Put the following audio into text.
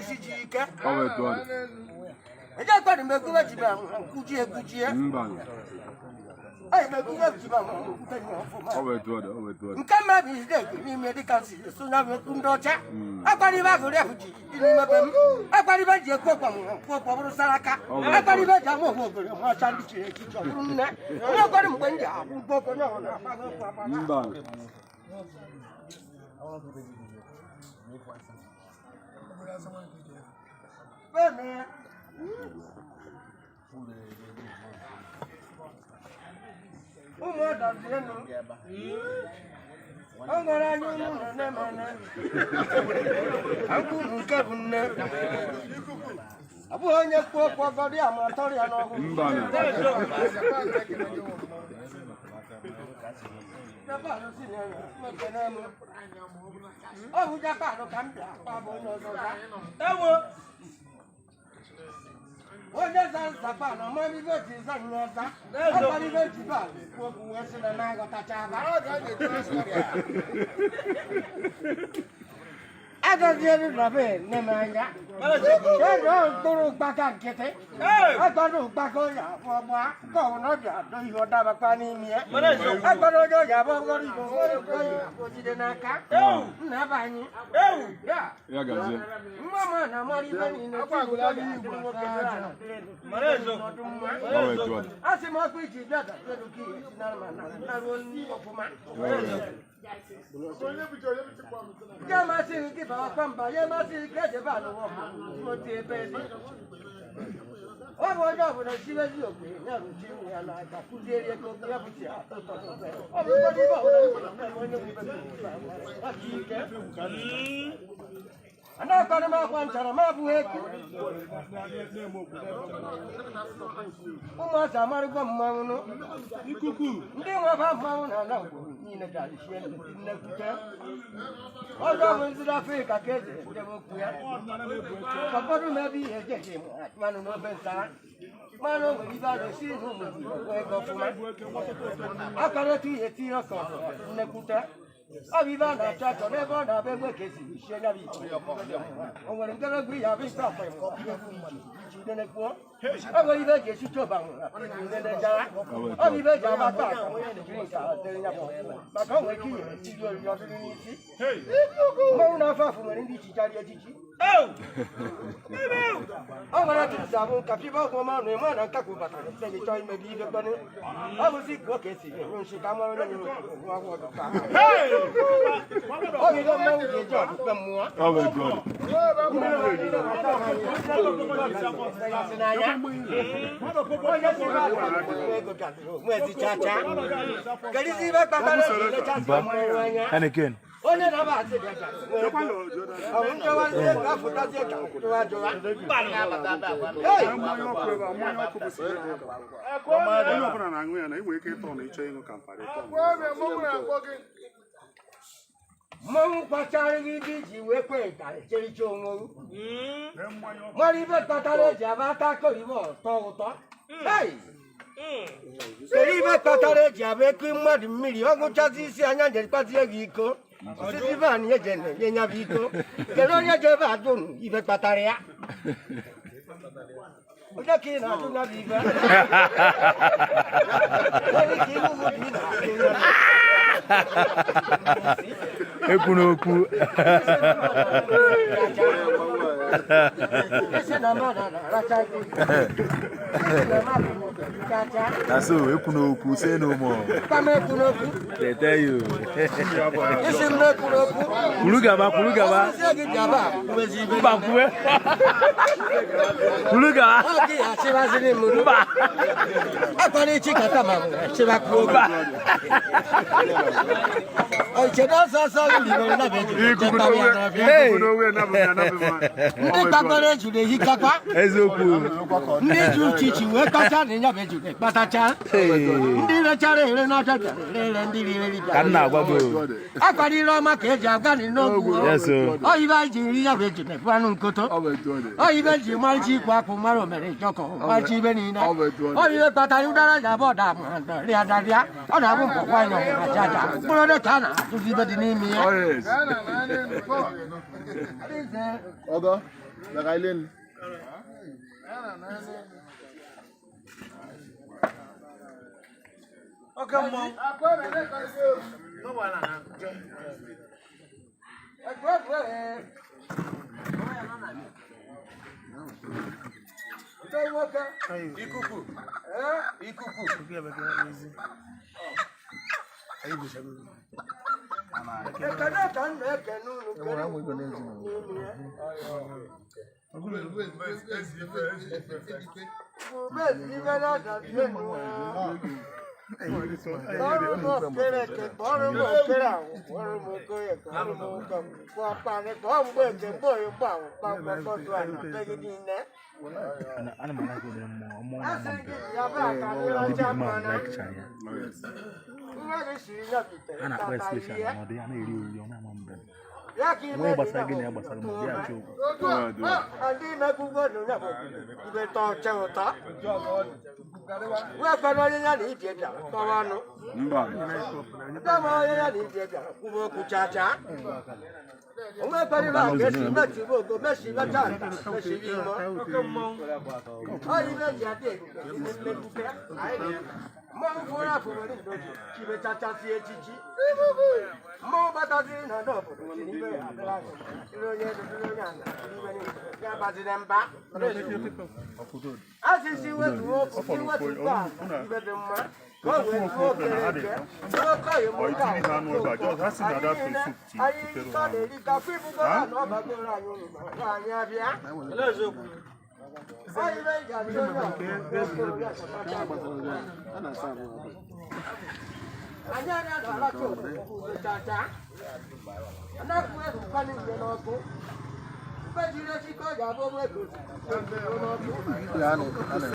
Kwụsị ji ike. Ọ bụ etu ọ dị. Eje kwado m ekwube ji ma nkwujie ekwujie. Mba. Anyị m ekwube ji ma nkwute nye ọfụma. Ọ bụ etu ọ dị. Ọ bụ etu ọ dị. Nke mma bụ izide ekwu n'ime dịka nsi so na ekwu ndị ọcha. Akwara ibe agụrụ ahụ ji dị n'ime be m. Akwara ibe ji ekwu okwu nkwu okwu ọ bụrụ saraka. Akwara ibe ji ama onwe ogori ma ọcha ndị chiri echichi ọ bụrụ nne. Onye kwara mgbe m ji akwụ ụgwọ okwu onye ọbụla agbago okwu agbago. Mba. Bẹ́ẹ̀ni. Ụmụada dị elu. Ọ nwere anya ụmụ nne mene. Akwụ nke bụ nne. Ọ bụghị onye kwuo okwu ọgọdụ ya ma tọrọ ya n'ọgwụ. Mba. Japan si na ya, mekene m. Ọ bụ Japan ka m bịa akpa bụ onye ọzọ ga. Ewo! Onye za Japan, ọma ibe ji za nye ọza. Ọkwara ibe ji ba ekwu okwu wee sị na na-aghọtacha aba. Agazielu na be nne m anya. Eze ọ mkpụrụ ụkpaka nkịtị. Agbado ụkpaka onye abụọ gbaa, nke ọbụla ọ bịa adọ ihe ọ dabakwa n'ime ya. Agbado onye ọ ga-abụ ọgọrọ igbo nwere nke onye abụọ jide n'aka. Nna be anyị. Ya. Ya gazie. Nwa m na amara ibe niile nwoke ọdụ mma. Ọ bụ etu ọ dị. A sị m ọkụ iji bịa dapere gị esi na ma na naruo nri ọfụma. Nke masịghị gị bawakwa mba, ya masịghị ka ejebe alụwa ọgụ otu ebe dị. Ọ bụ onye ọbụla sibezi okwe ya rụchi nwa ya n'aka kụziere ego ya bụ si atọ ụtọ n'ofe. Ọ bụrụgodị ibe ọbụla i nwere onwe onye nwe ibe gị ike. Anakọrọ m akwa nchara m abụghị eku. Ụmụazị amarụgo mmanwụ nụ. Ndị nweba mmanwụ na ala Igbo niile gara isie nnekwute. Ọzọ bụ ndị Afrịka ka eji edebe okwu ya. Ụfọdụ m ebe ihe eji eji mmanụ n'ofe nsara. Mmanụ o nwere ibe a na-esi n'ụmụ Igbo ego ọfụma. Akara otu ihe tinye ọka nnekwute. Ọ bụ ibe a na-achọ achọ n'ebe ọ na-abịa egbe ka esi sie ya bụ ite. O nwere ngelogwu ya bụ ife akwa iji nenekwuo. O nwere ibe eji esicha ụba nwere jara. Ọ bụ ibe eji agba akpa akpa jiri nke a dịrị ya bụ ọkụ. Maka o nwere ike ihe etiri oriri ọdịrị n'isi. Mmanwụ na-afọ afọ nwere ndị ichicharị echichi. Ọ nwere otu nsi abụ nka fibe ọgwụ ọma na ịma na nkakwụ batara mfe gị chọọ ime gị ibe kpanụ. Ọ bụzi ka oke si enye nshi ka mara onye nyere otu nwa ọgwụ ọdụ ka. Ọ bụ ihe mmanwụ ji eji ọdụkpe mmụọ. Ọ bụ etu ọ dị. Kedụzi ibe kpatara eji elechasị mmanwụ anya? Heineken. Onye na-aba asị dị aja nwee ego. Ọ bụ nkewazi ego afụtazie ka jụwa jụwa. Hey! Mmanya ọkụ ebe a, mmanya ọkụ bụ sịga. Onye ọbụla na-aṅụ ya na ị nwere ike ịtọ na ịchọ ịṅụ Campari tọ. Mmanwụ kpachara gị ibe iji wee kwe nka echericha onwe gị. Mara ibe kpatara eji aba ata akọribe ọtọ ụtọ. Hey! Kedu ibe kpatara eji aba eku mmadụ mmiri ọ gụchazi isi anya jerikpazie gị iko osisi ibe a na eje na-enye ya bụ iko. Kedu onye ji ebe ajụ nụ ibe kpatara ya? Onye ka ị na-ajụ ya bụ ibe? Onye ka ihu gị dị na-ajụ ya bụ Ekwu n'okwu. Isi na mmadụ na-aracha gị. Isi na mmadụ na-aracha. Na so, ekwu n'okwu, say no more. Kpama ekwu n'okwu. They tell you. Isi m na-ekwu n'okwu. Kwuru gaba, kwuru gaba. Osisi gị ji aba kwubezi ibe. Mba kwuwe. Kwuru gaba. Ọ gị achịbaziri m Mba. Akwara echi kata ma m achịbakwuo gị. Chedo ọsọ ọsọ gị bidoro na be jiri Ikuku chekwa ya n'onwe n'ọbịa. ikuku n'onwe ya nabụ ya nabụ ya. Ndị kpakọrọ ejuru ehikakwa. Eziokwu. Ndị ji uchichi wee kpacha na ịnya bụ ejuru kpatacha. Ndị rechara ere n'ọcha bịara ere ere ndị riri eri Ka bịara. m na-agwa gị. o. Akwara ire ọma ka eji agwa nị n'okwu. Yes o. Ọ ibe anyị ji nri ya bụ ejuru ebu anụ nkoto. Ọ bụ etu ọ dị. Ọ ibe ji marịcha ikwu akwụ mara omere ịchọkọ marịcha ibe niile. Ọ bụ etu ọ dị. Ọ ibe kpatara ụdara ji abụ ọda rịa darịa ọ na-abụ mkpọkwa anyị ọmụma aja aja mkpụrụ ole ka a na-atụzi ibe dị n'ime ya. Oh, yes. Ọgọ. Bịa ka anyị lie nri. Oke mmọnwụ. Ikuku. Ikuku. Ekene ka m na-ekene unu kere n'ime ya. Ube ibe na-adazi enu ha. Ọrụ m okere eke, ọrụ m okere ahụ, ọrụ m okoye, ọrụ m oke kpọkparị, kpọọ mgbe eke, mgbe oyi mgbe ahụ, kpakpakọdụ ala, be gị niile. Ana m alike obere mmụọ mmụọ A na-ama sị mbe. gị ya bụ akara Ndị ọcha big man mana like ya. nwa gị siri ya bitere A na-akpọ ya tata special ihe. na ọ dị ya na-eri oriri, ọ na-ama mbe. Ya ka ime Onwe dị gbasara na gị na ya gbasara ma ọ dị achọ okwu. Ndị imegbugo nụ ya bụ ibe tọọ ọcha ụtọ. Wee kwere onye ya na ibie bịara kọwa ọnụ. Mba. Ndị ma onye ya na ibie bịara kwuba okwu chaa chaa. Onwe kwere ibe ahụ ka esi mechibe ogo mechibe taa mechibe ime. Ọ ibe ji adị ebube ime mmegbute. Mmọnwụ fụrụ afụ nwere ndoji chibe chachasị echichi. Mmọnwụ bataziri na ndị obodo chiri ibe ya adịla azụ. Chiri onye elu chiri onye ala chiri ibe niile. Ya baziri mba. Asịsị wetuo okwu si wetuo ala ibe dị mma. Ka o wee ruo okere eke. Oke oyi mụ Ọ itinye ha anụ ebe a, just ha si na that soup tea anyị butere ka ha anụ. na-erika afọ ibugo na na ọ bagoro anyị uru ma anyị abịa. Ọ ibe ị ga-achọ onye ọbụla. A na-asa ahụ ọbụla. Anyị anaghị alacha obodo chacha. Anaghị ehukwana nje n'ọkụ. Mgbe jiri echi ka ọ ga-abụ ogbe n'ọkụ. Ya, a na-